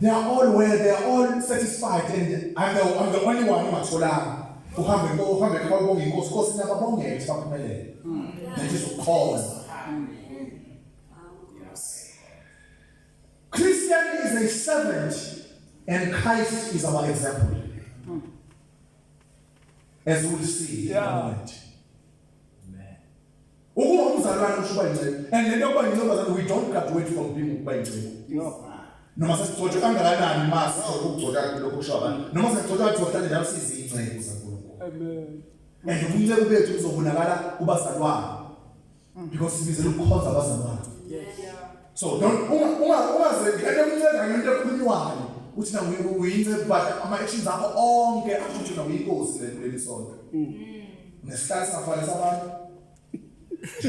they are all well, they are all satisfied, and I'm the only one ongatholanga. Uhambe uhambe ekhaya ubonge inkosi, inkosi nababongele ukuthi baphumelele. That is ukukhonza. Christian is a servant and Christ is our example. As we will see in a moment. Ukuba umzalwane usho uba yinceku. And lento yokuba yinceku bazalwane we don't graduate from being ukuba yinceku. Noma sesigcotshwe kangakanani mase ukugcotsha lokho kusho abantu. Noma sesigcotshwa kuthiwa njalo sizinceku zaNkulunkulu. Amen. And ubunceku bethu buzobonakala kubazalwane. Because sibizela ukukhonza abazalwane. So don't unga unga ungaze ngene umnceka ngento ekhulunywayo. Uthi na uyinceku but ama actions akho onke asho ukuthi na uyinkosi leli sonto. Nesihlalo singafanele sabantu.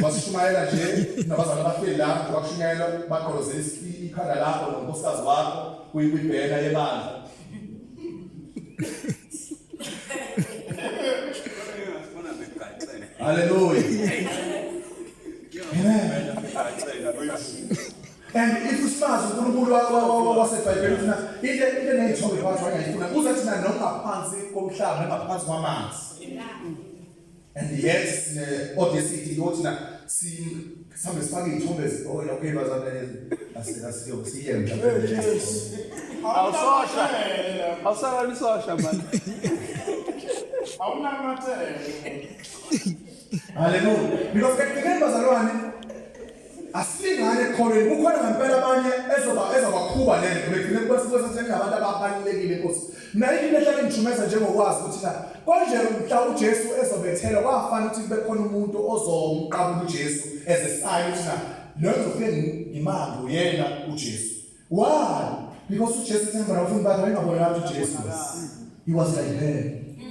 Basishumayela nje nabazali abahleli la bakushumayela bagqolozela ikhanda lakho nonkosikazi wakho kwibhena yebandla. Hallelujah. Amen. And if usimazi uNkulunkulu waseBhayibhelini thina into into eneyithombe phakathi wangayifuna uze thina nongaphansi komhlaba nongaphansi kwamanzi. And yet sine audacity yokuthi na si sihambe sifake iy'thombe oh okay bazalwane asiyo siye mhlawumbe. Awusosha. Awusakala isosha man. Awunamathele. Hallelujah. Because ekugcineni bazalwane asilingane ekukholweni kukhona ngempela abanye ezoba ezobakhuba le nto begcine kuba sibuye sengabantu ababalulekile inkosi. Mina into ehlale ngijumeza njengokwazi ukuthi na konje mhla uJesu ezobethelwa kwafana ukuthi kube khona umuntu ozomqabula uJesu as a sign ukuthi na lo ngizofike ngimambe uyena uJesu. Why? Because uJesu ethemba nabafundi bakhe wayengabonakali ukuthi uJesu. He was like them.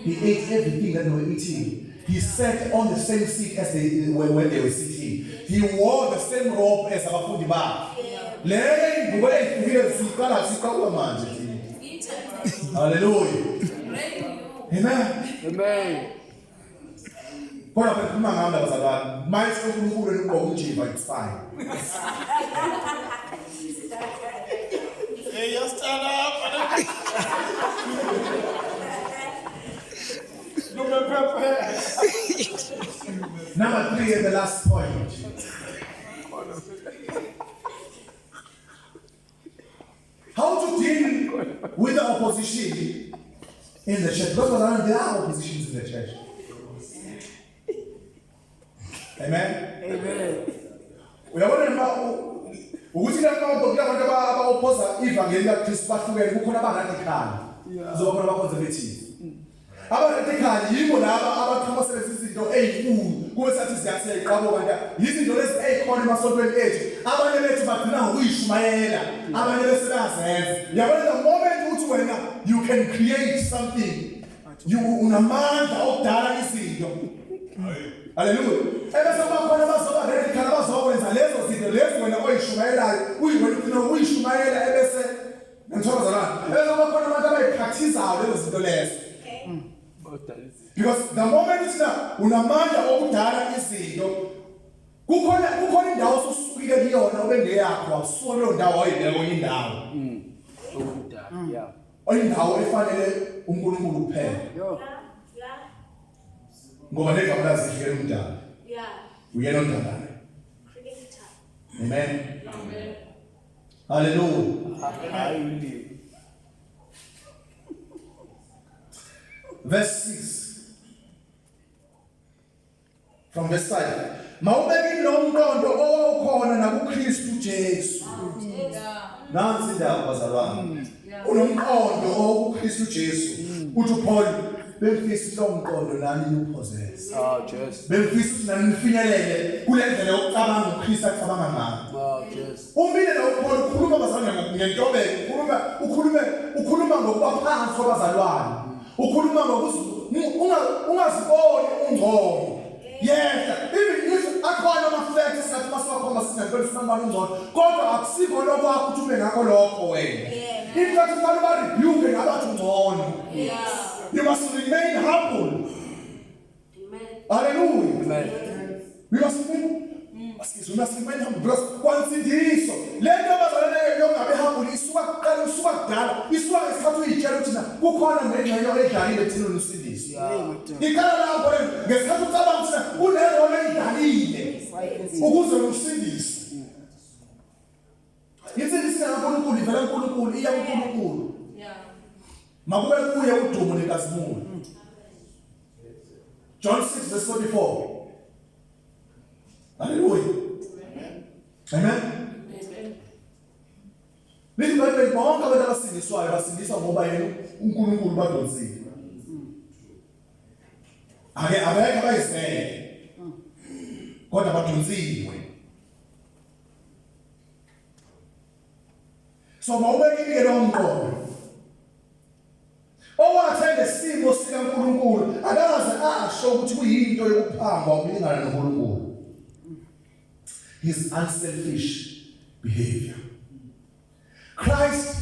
He ate everything that they were eating. He sat on the same seat as they when they were sitting. He wore the same robe as abafundi bakhe. Le ingubo eyihlukile siqala siqala manje thina. Hallelujah. Amen. Amen. Kodwa phela khuluma ngami labazalwane. Mayithi uNkulunkulu ugqoka umjiva it's fine. Hey, stand up. Number 3 and the last point. How to deal with the opposition in the church. Because bazalwane, there are oppositions in the church. Amen. Amen. Uyabona noma ukuthi lapho kulabantu aba-opposa ivangeli likaKristu bahlukene kukhona aba-radical. Kuzoba khona aba-conservative. Aba-radical yibo laba abaqhamuka sebenzisa izinto ey'nkulu kube sathi siyaziqabuka kanti yizinto lezi ey'khona emasontweni ethu. Abanye bethu bagcina ngokuyishumayela, abanye bese bayazenza. Uyabona the moment uthi wena you can create something, you unamandla okudala izinto. Haleluya. Ebese kuba khona abazoba radical abazokwenza lezo zinto lezi wena oyishumayelayo, uyiwena ugcina uyishumayela ebese ngithola bazalwane. Ebese kuba khona abantu abayipracticeayo lezo zinto lezo. Because the moment uthi na unamandla okudala izinto kukhona kukhona indawo osusukile kuyona obengeyakho awusuka kuleyo ndawo wayibeka kwenye indawo. Okudala. Yeah. Indawo efanele uNkulunkulu kuphela. Yo. Ngoba negama lazifikela umdala. Yeah. Uyena odalayo. Creator. Amen. Amen. Hallelujah. Hayi ulimi. Verse 6. From verse 5. Mawubeke lo mqondo owawukhona nakuKristu Jesu. Nansi indaba bazalwane. Unomqondo owukuKristu Jesu. Uthi uPaul bemfisa lo mqondo nani niwupossess. Oh Jesu. Bemfisa ukuthi nani nifinyelele kule ndlela yokucabanga uKristu acabanga ngayo. Oh Jesu. Umile la uPaul ukhuluma bazalwane ngentobeko, ukhuluma ukhulume ukhuluma ngokuba phansi kwabazalwane. Ukhuluma ngokuthi ungaziboni ungcono. Yehla, even if akhona ama facts esingathi masiwakhomba sinempela sinambani ungcono, kodwa akusikho lokwakho ukuthi ube ngakho lokho wena. In fact kufanele uba rebuke ngabathi ungcono. You must remain humble. Amen. Hallelujah. Amen. We must remain. Excuse, we must remain humble because kwansindiso le nto abazalwane yokungabe humble isuka kuqala, isuka kudala, isuka ngesikhathi uyitshela ukuthi na kukhona nengxenye edlalile thina usindiso. Iqala lapho le ngesikhathi ucabanga ukuthi na unerole edlalile ukuze usindiswe. Insindiso kaNkulunkulu ivela kuNkulunkulu, iya kuNkulunkulu. Yeah. Makube kuye udumo nenkazimulo. John 6 verse 44. Hallelujah. Amen. Amen. Lithi iBhayibheli bonke abantu abasindiswayo basindiswa ngoba yena uNkulunkulu badonsile. Ake abekho abayizele. Kodwa badonsiwe. So mawubekile lo mqondo. Owathi enesimo sikaNkulunkulu akaze asho ukuthi kuyinto yokuphangwa ukulingana noNkulunkulu. His unselfish behavior. Christ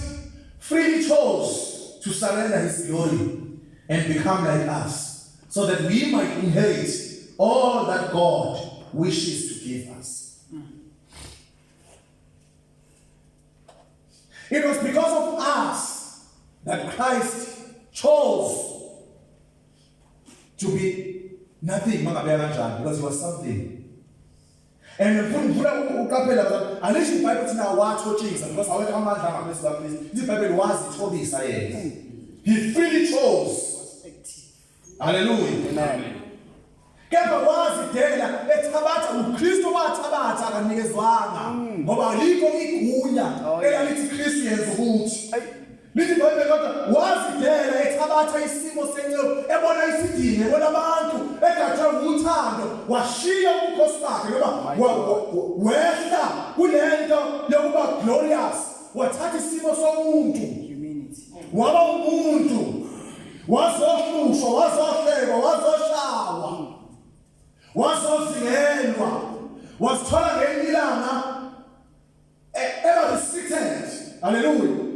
freely chose to surrender his glory and become like us so that we might inherit all that God wishes to give us. It was because of us that Christ chose to be nothing mangabeka kanjani, because he was something. And ngifuna uqaphela bazalwane, alisho iBhayibheli ukuthi na wathotshisa because awekho amandla angaphezu kaKristu. IBhayibheli wazithobisa yena. He freely chose. Hallelujah. Amen. Kepha wazidela ethabatha uKristu, wathabatha, akanikezwanga ngoba alikho igunya Oh, yeah. elalithi Kristu yenza ukuthi. Ayi. Lithi iBhayibheli kodwa wazidela ethabatha isimo senceku, ebona isidingo, ebona abantu, egatshwe uthando, washiya ubukhosi bakhe noma My God. wehla kulento yokuba glorious, wathatha isimo somuntu, Humanity. waba umuntu, wazohlushwa, wazohlekwa, wazoshawa, wazozingelwa, wazithola ngelinye ilanga eba restricted. Hallelujah.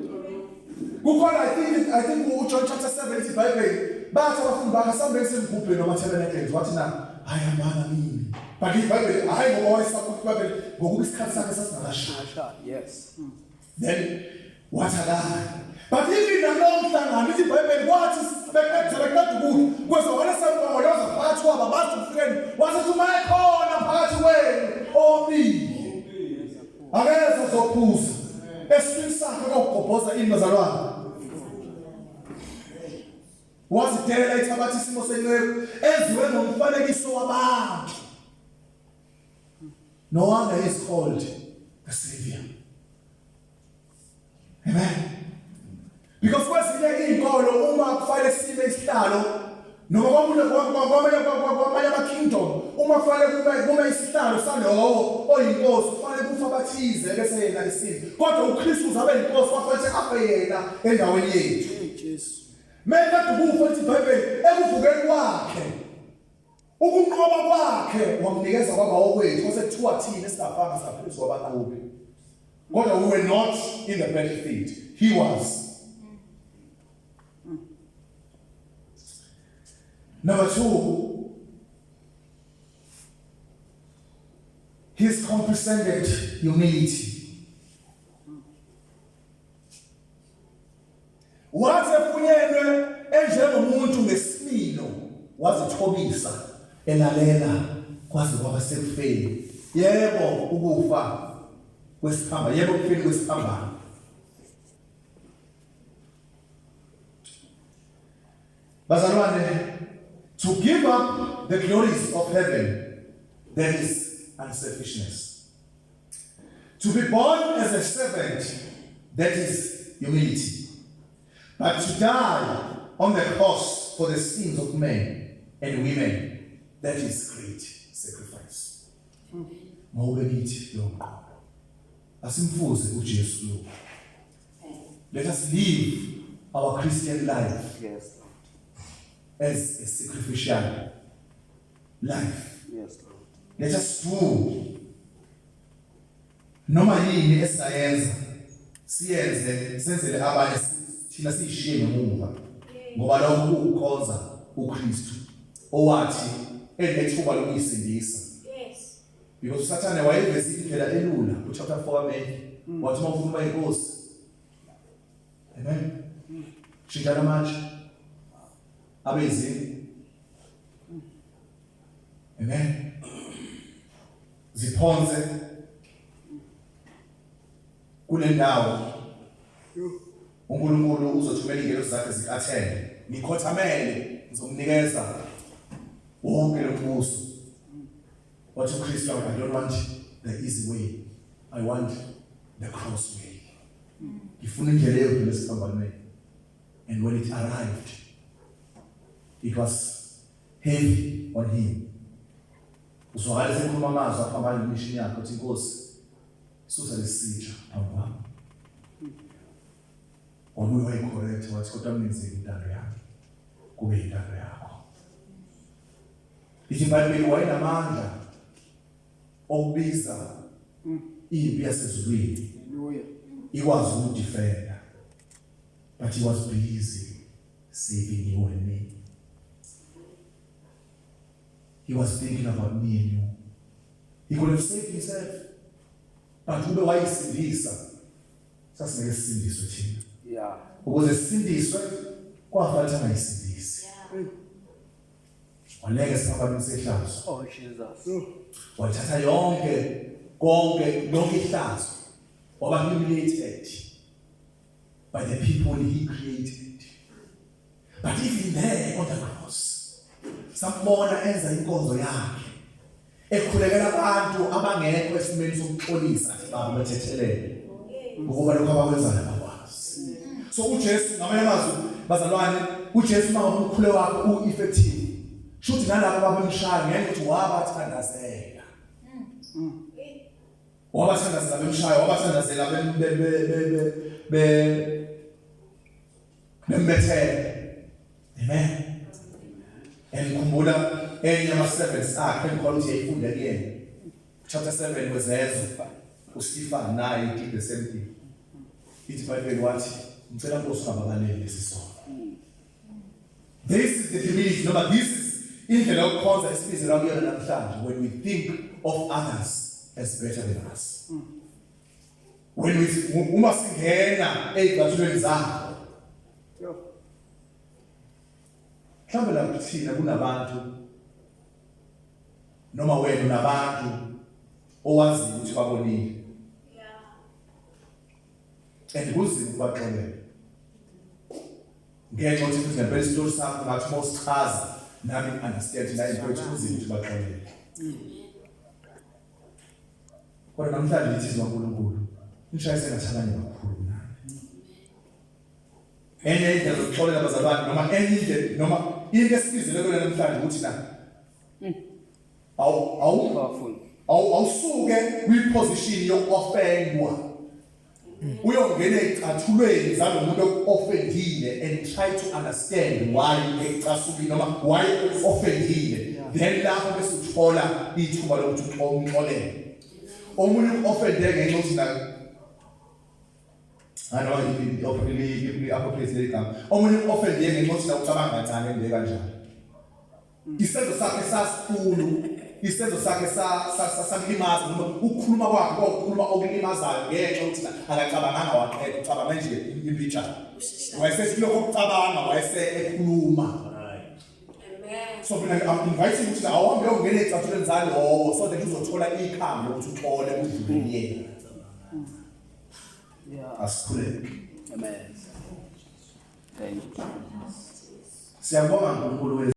Kukhona, I think uJohn chapter 7, ithi iBhayibheli bathi abafundi bakhe, "Asambeni semgubheni noma tabernacles." Wathi na, "Hayi, hambana mina." But iBhayibheli hayi ngoba wayesakhuluma, iBhayibheli ngokuba isikhathi sakhe sasingakashayi. Asha, yes. Then wathi akayi, but even nalowo mhlangano, ithi iBhayibheli kwathi beqeda ukudla, kwezwakala sempongoloza phakathi kwabo, bazi kufikeni, wasethi, "Uma ekhona phakathi kwenu omile, akeze zophuza." Esiswini sakhe kwakugobhoza ini, bazalwane? Wazidela ithabatha isimo senceku, enziwe ngomfanekiso wabantu. No wonder he is called the Savior. Amen. Because kwezinye izinkolo uma kufanele sime isihlalo noma kwamanye ama-kingdom, uma kufanele kume isihlalo salowo oyinkosi, kufanele kufa abathize bese yena isimo. Kodwa uKristu uzabe inkosi, kwafanele afe yena endaweni yethu. Hey Jesu. Mekade ukufa, lithi iBhayibheli, ekuvukeni kwakhe ukunqoba kwakhe wamnikeza kwaba okwethu, kwase kuthiwa thina esingafanga saphezu kwabanqobi. Kodwa we were not in the battlefield, he was. Number 2, his condescended humility. Wathi efunyenwe enjengomuntu ngesimilo, wazithobisa elalela kwaze kwaba sekufeni, yebo, ukufa kwesiphambano, yebo, kufeni kwesiphambano. Bazalwane, to give up the glories of heaven, that is unselfishness. To be born as a servant, that is humility. But to die on the cross for the sins of men and women, that is great sacrifice. Mawube kithi lo mqondo. Asimfuze uJesu lo. Let us live our Christian life Yes, Lord. as a sacrificial life. Yes, Lord. Let us do noma yini esingayenza, siyenze senzele abanye, thina siyishiye ngemuva, ngoba lokho kuwukhonza uKristu owathi enethuba lokuyisindisa. Yes. Because uSathane wayeveza indlela elula ku chapter 4 kaMatthew. Wathi uma ufuna ukuba inkosi. Amen. Shintsha manje. Abe izini. Amen. Ziphonse kulendawo uNkulunkulu uzothumela ingelosi zakhe zikathele ngikhothamele ngizomnikeza wonke lo mbuso wathi uKristu I don't want the easy way I want the cross way ngifuna indlela eyodwa esiphambanweni and when it arrived it was heavy on him uzwakala esekhuluma amazwi aphambana nemishini yakhe uthi inkosi susa lesitsha phambi kwami wabuye wayicorrect wathi kodwa kungenzeki intando yami kube intando yakho ithi iBhayibheli wayenamandla okubiza impi yasezulwini Hallelujah. ikwazi ukudefenda but he was busy saving you and me he was thinking about me and you he could have saved himself but ube wayisindisa sasingeke sisindiswe thina Yeah. ukuze sisindiswe kwafanele angayisindisi waleke esiphambanweni sehlazo Oh Jesus. wathatha yonke konke lonke ihlazo waba humiliated by the people he created but even there on the cross sambona enza inkonzo yakhe ekhulekela abantu abangekho esimeni sokuxolisa athi baba bethethelele ngokuba lokho abakwenzayo abakwazi so uJesu ngamanye amazwi bazalwane uJesu uma umkhule wakhe u-effective shuthi nalabo babemshaya ngenxa ukuthi wabathandazela wabathandazela bemshaya wabathandazela be bembethele amen and khumbula enye yama servants akhe engikholwa ukuthi yayifunda kuyena chapter 7 wezenzo uStefan naye did the same thing ithi iBhayibheli wathi ngicela Nkosi ungababaleli lesi sono this is the humility noma this is indlela yokukhonza esibizelwa kuyona namhlanje when we think of others as better than us when we uma singena ezicathulweni zakho Yo. mhlawumbe la kuthina kunabantu noma wena unabantu owaziyo ukuthi babonile and kunzima ukubaxolela ngenxa yokuthi futhi ngempela isitori sakho ngathi uma usichaza nami ngi-understand la into ethi kunzima ukuthi baxolele kodwa namhlanje lithi izwi kaNkulunkulu nishayise sengathi abanye bakhulu kunami enye indlela yokuxolela abazalwane noma enye indlela noma into esibizele kuyona namhlanje ukuthi na awu awu Powerful. awu awusuke kwiposition yokuoffendwa uyongena ezicathulweni zalomuntu okuoffendile and try to understand why ecasukile noma why offendile then lapho bese uthola ithuba lokuthi umxolele omunye uoffende ngenxa yokuthi na anoma i-appropriate legama omunye uoffende ngenxa yokuthi na ucabanga kancane nje kanjalo isenzo sakhe sasikhulu isenzo sakhe samlimaza noma ukukhuluma kwakhe kwakukhuluma okulimazayo ngenxa yokuthi akacabanganga waqeda ucabanga nje impitshana wayesethi lokho okucabanga wayese ekhuluma Amen. so mina I'm inviting ukuthi awuhambe uyongena ezicathulweni zalowo so that uzothola ikhambi lokuthi uxole udlule yena Yeah. asikhuleke Amen. Thank you. siyabonga uNkulunkulu wethu.